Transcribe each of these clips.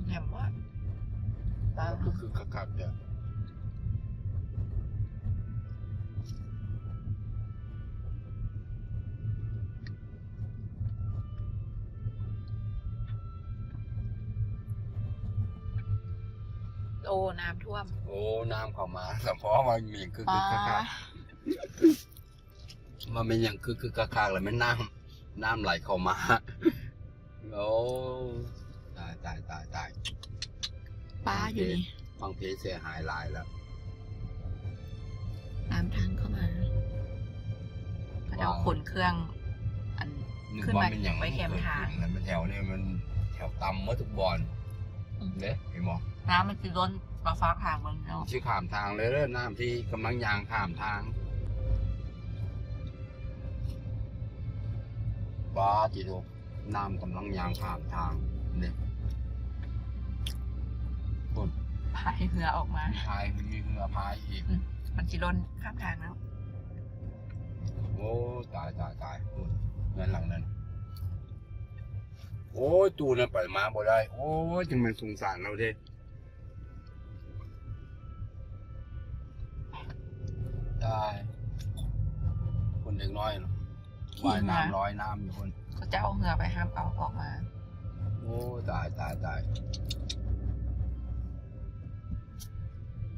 ແຮມວ່າ ຕາ ຄື ຄືຄັກໆເດີ້. ໂອ້ ນ້ຳຖ້ວມ. ໂອ້ ນ້ຳເຂົ້າມາ ສະເພາະວ່າມີຄື ຄື ປາ ຄັກໆ. ວ່າແມ່ນຫຍັງຄື ຄືຄັກໆ ລະແມ່ນນ້ຳ ນ້ຳໄຫຼເຂົ້າມາ. ໂອ້ ຕາຍ ຕາຍ ຕາຍ ຕາຍ. ປາຢູ່ນີ້ ຟັງເພງເສຍຫາຍຫຼາຍແລ້ວ. ນ້ຳທາງເຂົ້າມາ ເຂົາເຈົ້າຂົນເຄື່ອງ ອັນ ຂຶ້ນມາໄວ້ແຄມທາງ. ແຖວນີ້ມັນແຖວຕ່ຳໝົດທຸກບ່ອນ. ອືມ ເດ້ ເຫັນບໍ່? ນ້ຳມັນຊິລົ້ນມາຟາກທາງເບິ່ງເນາະ. ຊິຂ້າມທາງເລີຍເດີ ນ້ຳທີ່ກຳລັງຍ່າງຂ້າມທາງ. ປາຕິໂທ ນ້ຳກຳລັງຍ່າງຂ້າມທາງເດ້. ພຸ້ນ ພາຍເຮືອອອກມາ ພາຍ ມີເຮືອພາຍອີກ. ອືມ ມັນຊິລົ້ນຂ້າມທາງແລ້ວ. ໂອ້ ຕາຍ ຕາຍ ຕາຍ. ພຸ້ນ ເຮືອນຫຼັງນັ້ນ. ໂອ້ຍ ຕູ້ນັ້ນໄປມາບໍ່ໄດ້. ໂອ້ຍ ຈັ່ງແມ່ນສົງສານລາວເດ້. ຕາຍ ຄົນເດັກນ້ອຍເນາະ ຂີ່ເຮືອ ວ່າຍນ້ຳລອຍນ້ຳຢູ່ພຸ້ນ. ເຂົາເຈົ້າເອົາເຮືອໄປຮັບເອົາອອກມາ. ໂອ້ ຕາຍ ຕາຍ ຕາຍ.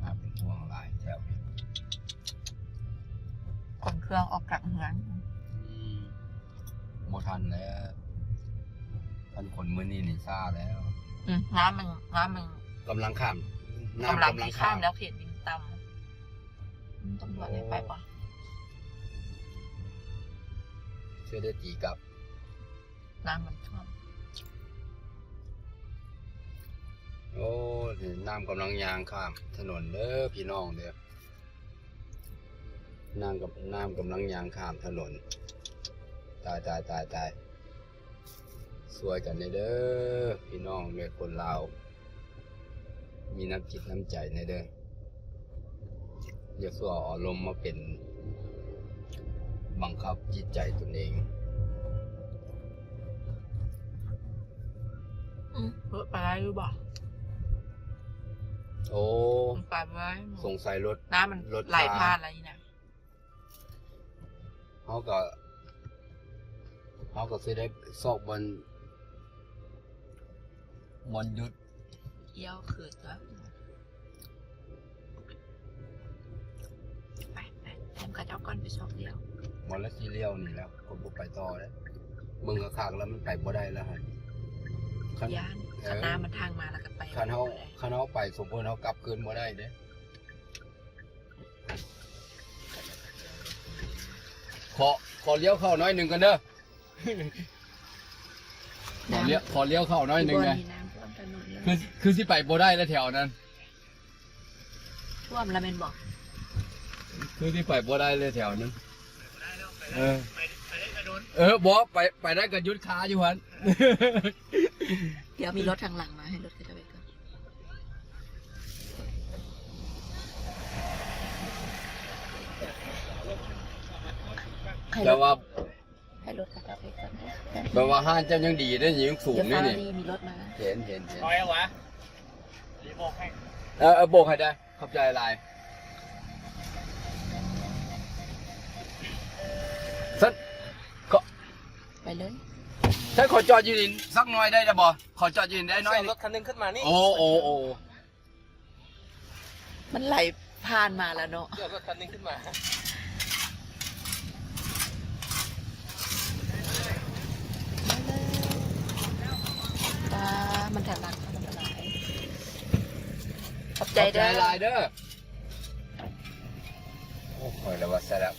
ໜ້າເປັນຫ່ວງຫຼາຍແຖວນີ້ ຂົນເຄື່ອງອອກຈາກເຮືອນ. ອືມ ບໍ່ທັນແລ້ວ ຄັນຂົນມື້ນີ້ນີ້ຊ້າແລ້ວ. ອືມ ນ້ຳມັນ ນ້ຳມັນກຳລັງຂ້າມ ນ້ຳກຳລັງ ກຳລັງຊິຂ້າມ ຂ້າມແລ້ວ ເຂດດິນຕ່ຳ. ອືມ ຕຳຫຼວດໃຫ້ໄປບໍ່? ເຊື່ອໄດ້ຕີກັບ ນ້ຳມັນຖ້ວມ. ໂອ້ ນີ້ນ້ຳກຳລັງຍ່າງຂ້າມຖະໜົນເດີພີ່ນ້ອງເດີ. ນ້ຳກຳ ນ້ຳກຳລັງຍ່າງຂ້າມຖະໜົນ. ຕາຍ ຕາຍ ຕາຍ ຕາຍ. ຊ່ວຍກັນແດ່ເດີພີ່ນ້ອງເດີ ຄົນລາວ ມີນ້ຳຈິດນ້ຳໃຈແດ່ເດີ. ຢ່າສູ່ເອົາອາລົມມາເປັນບັງຄັບຈິດໃຈຕົນເອງ. ອືມ ລົດໄປໄດ້ຢູ່ບໍ່? ໂອ້ ໄປບໍ່ໄດ້. ສົງໄສລົດ ນ້ຳມັນ ລົດໄຫຼຜ່ານແລ້ວນີ້ນະ. ເຮົາກໍ ເຮົາກໍຊິໄດ້ຊອກບ່ອນ ບ່ອນຢຸດ. ລ້ຽວຄືນແລ້ວ ໄປ ໄປ ນຳເຂົາເຈົ້າກ່ອນ ໄປຊອກລ້ຽວ. ບໍ່ລະ ຊິລ້ຽວນີ້ແຫຼະ ຄົນບໍ່ໄປຕໍ່ເດ້. ເບິ່ງຄັກໆແລ້ວມັນໄປບໍ່ໄດ້ແລ້ວຫັ້ນ. ຄັນ ຢ້ານ ເອີ ຄັນນ້ຳມັນທາງມາແລ້ວກໍໄປ ຄັນເຮົາ ບໍ່ໄດ້ ຄັນເຮົາໄປ ສົມມຸດເຮົາກັບຄືນບໍ່ໄດ້ເດ້. ຂໍ ຂໍລ້ຽວເຂົ້າໜ້ອຍໜຶ່ງກ່ອນເດີ. ຂໍລ້ຽວ ຂໍລ້ຽວເຂົ້າໜ້ອຍໜຶ່ງແດ່. ຄື ຄືຊິໄປບໍ່ໄດ້ແລ້ວແຖວນັ້ນ. ຖ້ວມລະແມ່ນບໍ່? ຄືຊິໄປບໍ່ໄດ້ເລີຍແຖວນັ້ນ. ເອີ ເອີ ບໍ່ ໄປ ໄປໄດ້ກໍຢຸດຄາຢູ່ຫັ້ນ. ດຽວມີລົດທາງຫຼັງມາ ໃຫ້ລົດເຂົາເຈົ້າໄປກ່ອນ. ແຕ່ວ່າ ໃຫ້ລົດເຂົາເຈົ້າໄປກ່ອນເດີ. ແບບວ່າຮ້ານເຈົ້າຍັງດີເດ້ ຍັງສູງນີ້ນີ້. ມີລົດມາ. ເຫັນ ເຫັນ ເຫັນ. ເອີ ເອີ ໂບກໃຫ້ໄດ້. ຂອບໃຈຫຼາຍ. ຊັ້ນ ຂໍ ໄປເລີຍ. ຊັ້ນຂໍຈອດຢູ່ນີ້ສັກໜ້ອຍໄດ້ບໍ່? ຂໍຈອດຢູ່ນີ້ໄດ້ໜ້ອຍ. ເອົາລົດຄັນໜຶ່ງຂຶ້ນມານີ້. ໂອ້ ໂອ້ ໂອ້. ມັນໄຫຼຜ່ານມາແລ້ວເນາະ. ເກີດລົດຄັນໜຶ່ງຂຶ້ນມາ. ປາ ມັນຖະຫຼັກ ມັນຖະຫຼັກ. ຂອບໃຈເດີ. ຂອບໃຈຫຼາຍເດີ. ໂອ້ ຂ້ອຍລະວ່າສະແລັບ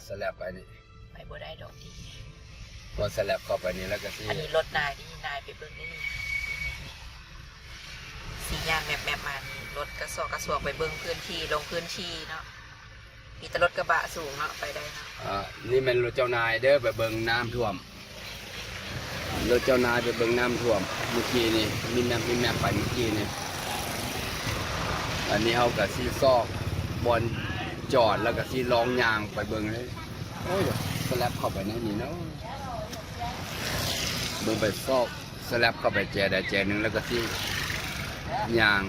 ສະແລັບໄປນີ້. ໄປບໍ່ໄດ້ດອກຕິ. ບໍ່ສະແລັບເຂົ້າໄປນີ້ແລ້ວກໍຊິ ອັນນີ້ລົດນາຍນີ້ ນາຍໄປເບິ່ງນີ້ ຊິຍ່າງແມັບໆມານີ້ ລົດກະຊອກກະຊວກໄປເບິ່ງພື້ນທີ່ ລົງພື້ນທີ່ເນາະ. ມີແຕ່ລົດກະບະສູງເນາະ ໄປໄດ້ເນາະ. ອ່າ ນີ້ແມ່ນລົດເຈົ້ານາຍເດີ ໄປເບິ່ງນ້ຳຖ້ວມ. ລົດເຈົ້ານາຍໄປເບິ່ງນ້ຳຖ້ວມເມື່ອກີ້ນີ້ ມີແມັບ ມີແມັບໄປເມື່ອກີ້ນີ້. ອັນນີ້ເຮົາກະຊິຊອກບ່ອນຈອດ ແລ້ວກະຊິລອງຍ່າງໄປເບິ່ງເລີຍ. ໂອ້ຍ ສະແລັບເຂົ້າໄປໃນນີ້ເນາະ. ເບິ່ງໄປຊອກສະແລັບເຂົ້າໄປແຈໃດແຈໜຶ່ງ ແລ້ວກໍຊິ ຍ່າງ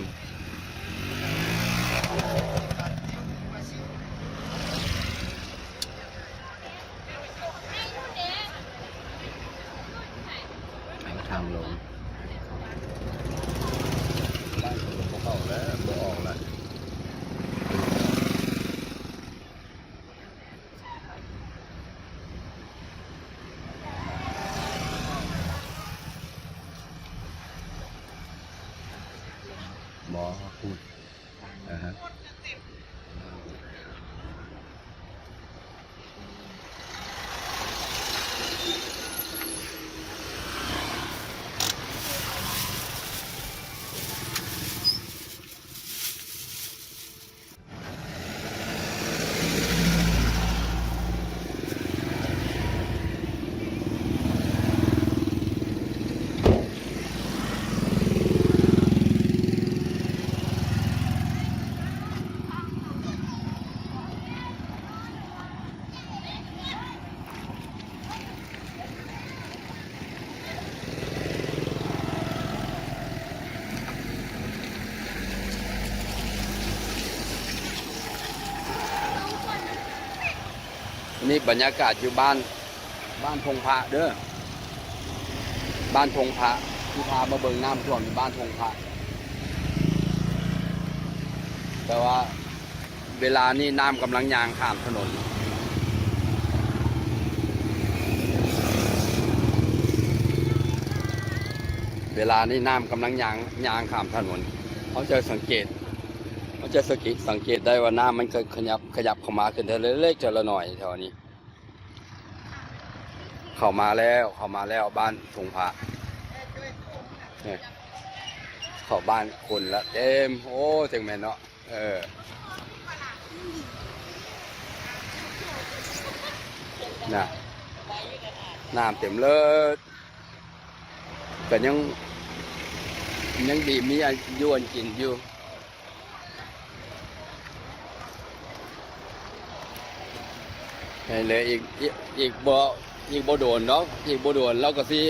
ທາງລົງ ບໍ່ເຂົ້າແລ້ວ ບໍ່ອອກແລ້ວ. ບໍ່ ພຸ້ນ ອາຮະ. ນີ້ບັນຍາກາດຢູ່ບ້ານ ບ້ານທົ່ງພະເດີ ບ້ານທົ່ງພະ ທີ່ພາມາເບິ່ງນ້ຳຖ້ວມຢູ່ບ້ານທົ່ງພະ. ແຕ່ວ່າເວລານີ້ນ້ຳກຳລັງຍ່າງຂ້າມຖະໜົນ ເວລານີ້ນ້ຳກຳລັງຍ່າງ ຍ່າງຂ້າມຖະໜົນ. ເຮົາຈະສັງເກດ ເຮົາຈະສັງເກດ ສັງເກດໄດ້ວ່ານ້ຳມັນຂະ ຂະຫຍັບ ຂະຫຍັບເຂົ້າມາຂຶ້ນເທື່ອລະເລັກເທື່ອລະໜ້ອຍແຖວນີ້. ເຂົ້າມາແລ້ວ ເຂົ້າມາແລ້ວ ບ້ານທົ່ງພະ ເອີ ເຂົ້າບ້ານຄົນລະເຕັມ. ໂອ້ ຈັ່ງແມ່ນເນາະ ເອີ ນະ ນ້ຳເຕັມເລີຍ ກະຍັງ ຍັງດີມີອັນຢູ່ອັນກິນຢູ່. ໃຫ້ເຫຼືອອີກ ອີກ ອີກບໍ່ ອີກບໍ່ໂດນດອກ ອີກບໍ່ໂດນລາວກໍຊິ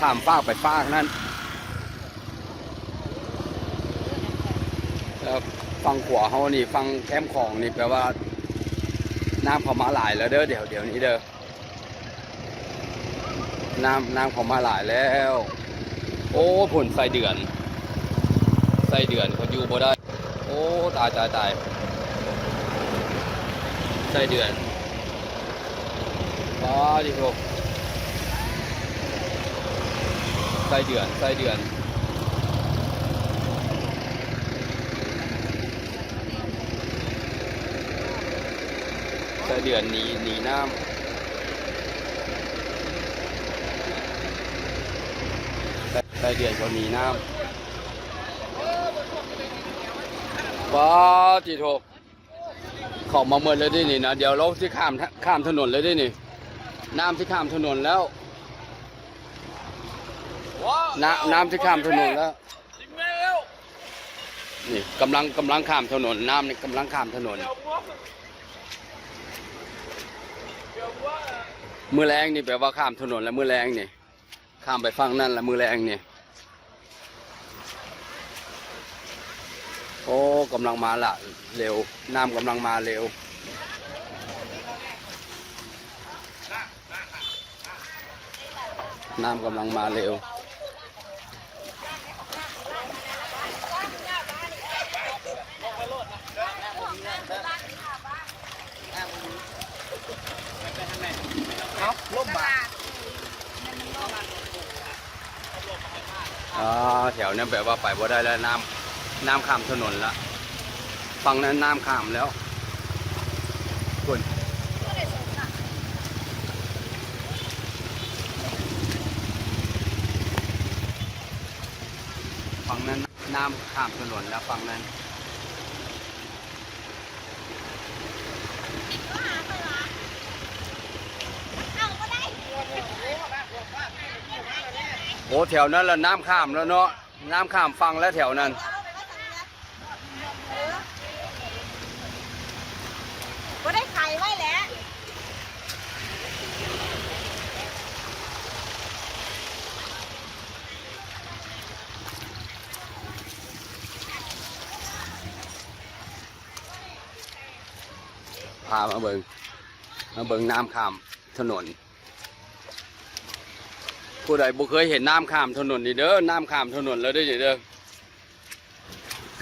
ຂ້າມຟາກໄປຟາກນັ້ນ. ແລ້ວຝັ່ງຂວາເຮົານີ້ ຝັ່ງແຄມຂອງນີ້ ແປວ່ານ້ຳເຂົ້າມາຫຼາຍແລ້ວເດີ ດຽວ ດຽວນີ້ເດີ. ນ້ຳ ນ້ຳເຂົ້າມາຫຼາຍແລ້ວ. ໂອ້ ພຸ້ນໄສ້ເດືອນ ໄສ້ເດືອນເຂົາຢູ່ບໍ່ໄດ້. ໂອ້ ຕາຍ ຕາຍ ຕາຍ ໄສ້ເດືອນ ປາດຕິໂທ ໄສ້ເດືອນ ໄສ້ເດືອນ. ໄສ້ເດືອນໜີ ໜີນ້ຳ ໄສ້ເດືອນເຂົາໜີນ້ຳ. ປາດຕິໂທ ເຂົ້າມາໝົດເລີຍເດ້ນີ້ນະ. ດຽວລາວຊິຂ້າມ ຂ້າມຖະໜົນເລີຍເດ້ນີ້ ນ້ຳຊິຂ້າມຖະໜົນແລ້ວ ນ້ຳ ນ້ຳຊິຂ້າມຖະໜົນແລ້ວ. ນີ້ກຳລັງ ກຳລັງຂ້າມຖະໜົນ ນ້ຳນີ້ກຳລັງຂ້າມຖະໜົນ. ມື້ແລງນີ້ແປວ່າຂ້າມຖະໜົນແລ້ວ ມື້ແລງນີ້ ຂ້າມໄປຝັ່ງນັ້ນລະ ມື້ແລງນີ້. ໂອ້ ກຳລັງມາລະເລັວ ນ້ຳກຳລັງມາເລັວ. ນ້ຳກຳລັງມາເລັວ. ເອົ້າ ລົມບາດ. ອ່າ ແຖວນັ້ນແປວ່າໄປບໍ່ໄດ້ແລ້ວ ນ້ຳ ນ້ຳຂ້າມຖະໜົນລະ ຝັ່ງນັ້ນນ້ຳຂ້າມແລ້ວ ພຸ້ນ ຝັ່ງນັ້ນນ້ຳຂ້າມຖະໜົນແລ້ວ ຝັ່ງນັ້ນ. ໂອ້ ແຖວນັ້ນລະນ້ຳຂ້າມແລ້ວເນາະ ນ້ຳຂ້າມຝັ່ງແລ້ວແຖວນັ້ນ ບໍ່ໄດ້ໄຂໄວ້ແຫຼະ. ພາມາເບິ່ງ ມາເບິ່ງນ້ຳຂ້າມຖະໜົນ. ຜູ້ໃດບໍ່ເຄີຍເຫັນນ້ຳຂ້າມຖະໜົນນີ້ເດີ ນ້ຳຂ້າມຖະໜົນແລ້ວເດີນີ້ເດີ.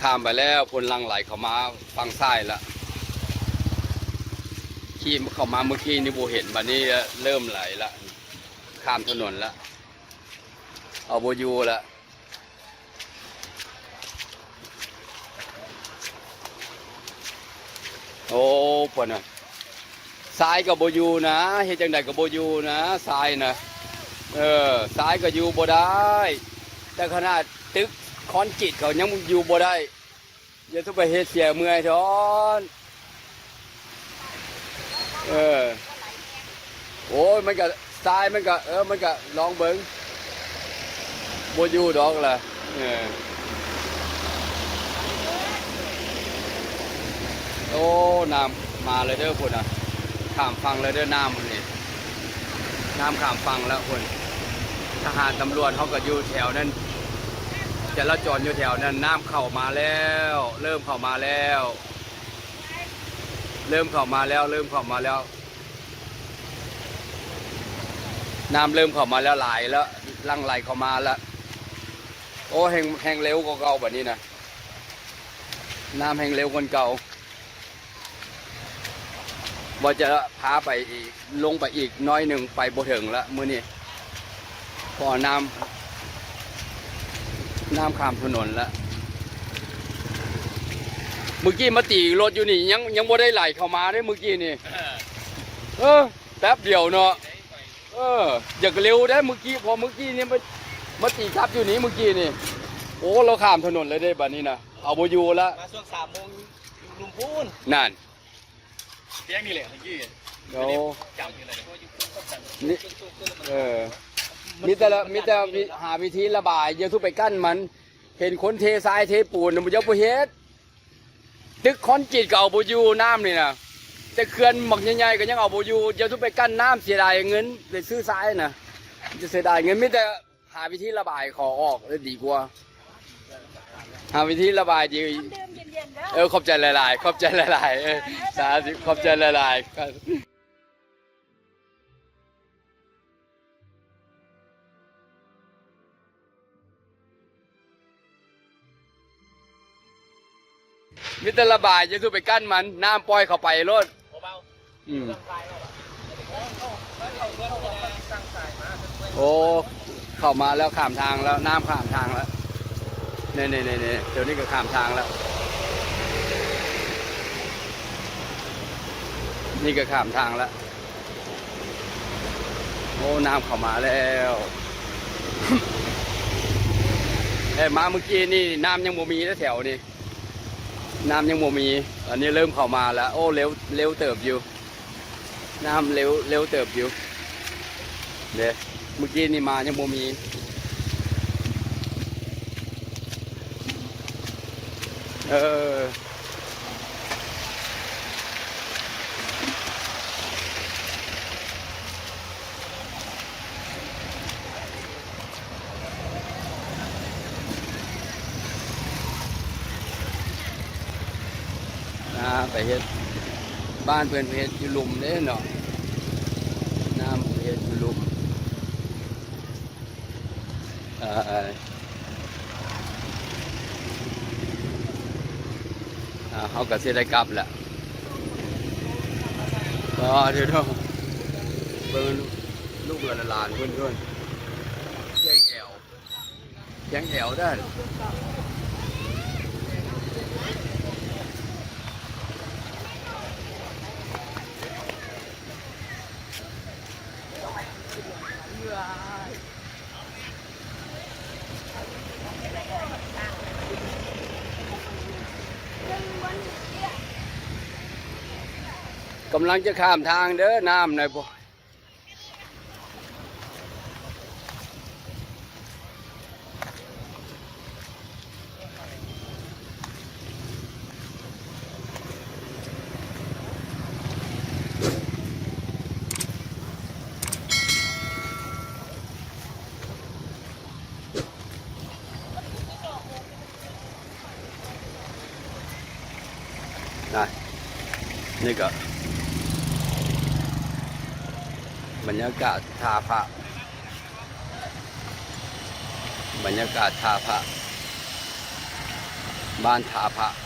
ຂ້າມໄປແລ້ວ ຄົນຫຼັ່ງໄຫຼເຂົ້າມາຝັ່ງຊ້າຍລະ. ຂີ່ເຂົ້າມາເມື່ອກີ້ນີ້ບໍ່ເຫັນ ບັດນີ້ເລີ່ມໄຫຼລະ ຂ້າມຖະໜົນລະ ເອົາບໍ່ຢູ່ລະ. ໂອ້ ພຸ້ນນະ ຊາຍກໍບໍ່ຢູ່ນະ ເຮັດຈັ່ງໃດກໍບໍ່ຢູ່ນະ ຊາຍນະ. ເອີ ຊາຍກໍຢູ່ບໍ່ໄດ້ ແຕ່ຂະໜາດຕຶກຄອນກຣີດເຂົາຍັງຢູ່ບໍ່ໄດ້. ຢ່າສູ່ໄປເຮັດເສຍເມື່ອຍທ້ອນ. ເອີ ໂອ້ຍ ມັນກະຊາຍ ມັນກະ ເອີ ມັນກະລອງເບິ່ງ ບໍ່ຢູ່ດອກລະ. ເອີ ໂອ້ ນ້ຳມາແລ້ວເດີ ພຸ້ນນະ ຂ້າມຝັ່ງແລ້ວເດີ ນ້ຳນີ້ ນ້ຳຂ້າມຝັ່ງແລ້ວພຸ້ນ. ທະຫານຕຳຫຼວດເຮົາກໍຢູ່ແຖວນັ້ນ ຈະລາຈອນຢູ່ແຖວນັ້ນ. ນ້ຳເຂົ້າມາແລ້ວ ເລີ່ມເຂົ້າມາແລ້ວ ເລີ່ມເຂົ້າມາແລ້ວ ເລີ່ມເຂົ້າມາແລ້ວ ນ້ຳເລີ່ມເຂົ້າມາແລ້ວ ຫຼາຍແລ້ວ ຫຼັ່ງໄຫຼເຂົ້າມາແລ້ວ. ໂອ້ ແຮ່ງ ແຮ່ງເລັວກວ່າເກົ່າບັດນີ້ນະ ນ້ຳແຮ່ງເລັວກວ່າເກົ່າ. ວ່າຈະພາໄປອີກ ລົງໄປອີກໜ້ອຍໜຶ່ງ ໄປບໍ່ເຖິງລະມື້ນີ້ ເພາະວ່ານ້ຳ ນ້ຳຂ້າມຖະໜົນລະ. ມື້ກີ້ມາຕີລົດຢູ່ນີ້ ຍັງ ຍັງບໍ່ໄດ້ໄຫຼເຂົ້າມາເດ້ມື້ກີ້ນີ້. ເອີ ເອີ ແປັບດຽວເນາະ. ເອີ ຢາກເລັວໄດ໋ມື້ກີ້ ເພາະມື້ກີ້ນີ້ມາ ມາຕີກັບຢູ່ນີ້ມື້ກີ້ນີ້. ໂອ້ ລາວຂ້າມຖະໜົນເລີຍເດ້ບັດນີ້ນະ ເອົາບໍ່ຢູ່ລະ. ມາຊ່ວງສາມໂມງ ຢູ່ລຸ່ມພຸ້ນ ນັ້ນ ພຽງນີ້ແຫຼະມື້ກີ້. ໂອ້ ນີ້ ເອີ ມີແຕ່ລະ ມີແຕ່ຫາວິທີລະບາຍ ຢ່າສູ່ໄປກັ້ນມັນ. ເຫັນຄົນເທຊາຍເທປູນນະ ບໍ່ຢາກ ບໍ່ເຮັດ. ຕຶກຄອນກຣີດກໍເອົາບໍ່ຢູ່ ນ້ຳນີ້ນະ ແຕ່ເຂື່ອນບັກໃຫຍ່ໆກໍຍັງເອົາບໍ່ຢູ່. ຢ່າສູ່ໄປກັ້ນນ້ຳ ເສຍດາຍເງິນໄປຊື້ຊາຍນະ ຈະເສຍດາຍເງິນ. ມີແຕ່ຫາວິທີລະບາຍ ຂໍອອກເລີຍດີກວ່າ ຫາວິທີລະບາຍດີ. ນ້ຳດື່ມເຢັນໆເດີ. ເອີ ຂອບໃຈຫຼາຍໆ ຂອບໃຈຫຼາຍໆ ເອີ ສາທຸ ຂອບໃຈຫຼາຍໆ. ມີແຕ່ລະບາຍ ຢ່າສູ່ໄປກັ້ນມັນ ນ້ຳປ່ອຍເຂົ້າໄປໂລດ. ອືມ ໂອ້ ເຂົ້າມາແລ້ວ ຂ້າມທາງແລ້ວ ນ້ຳຂ້າມທາງແລ້ວ. ນີ້ໆໆ ແຖວນີ້ກໍຂ້າມທາງແລ້ວ ນີ້ກໍຂ້າມທາງແລ້ວ. ໂອ້ ນ້ຳເຂົ້າມາແລ້ວ. ເອີ ມາມື້ກີ້ນີ້ນ້ຳຍັງບໍ່ມີເດ້ແຖວນີ້ ນ້ຳຍັງບໍ່ມີ. ອັນນີ້ເລີ່ມເຂົ້າມາແລ້ວ. ໂອ້ ເລັວ ເລັວເຕີບຢູ່ ນ້ຳເລັວ ເລັວເຕີບຢູ່ເດ້. ມື້ກີ້ນີ້ມາຍັງບໍ່ມີ. ເອີ ນາໄປເຮັດ ບ້ານເພິ່ນເຮັດຢູ່ລຸ່ມເດ້ເນາະ ນ້ຳເຮັດຢູ່ລຸ່ມ. ເອີ ເຮົາກໍຊິໄດ້ກັບແລ້ວ. ອໍ ເດີ ເບິ່ງລູກຫຼານເພິ່ນ ເພິ່ນ ພຽງແອວ ພຽງແອວເດີ. ກຳລັງຈະຂ້າມທາງເດີ ນ້ຳນະ. ນະ ນີ້ກໍ ບັນຍາກາດທ່າພະ ບັນຍາກາດທ່າພະ ບ້ານທ່າພະ.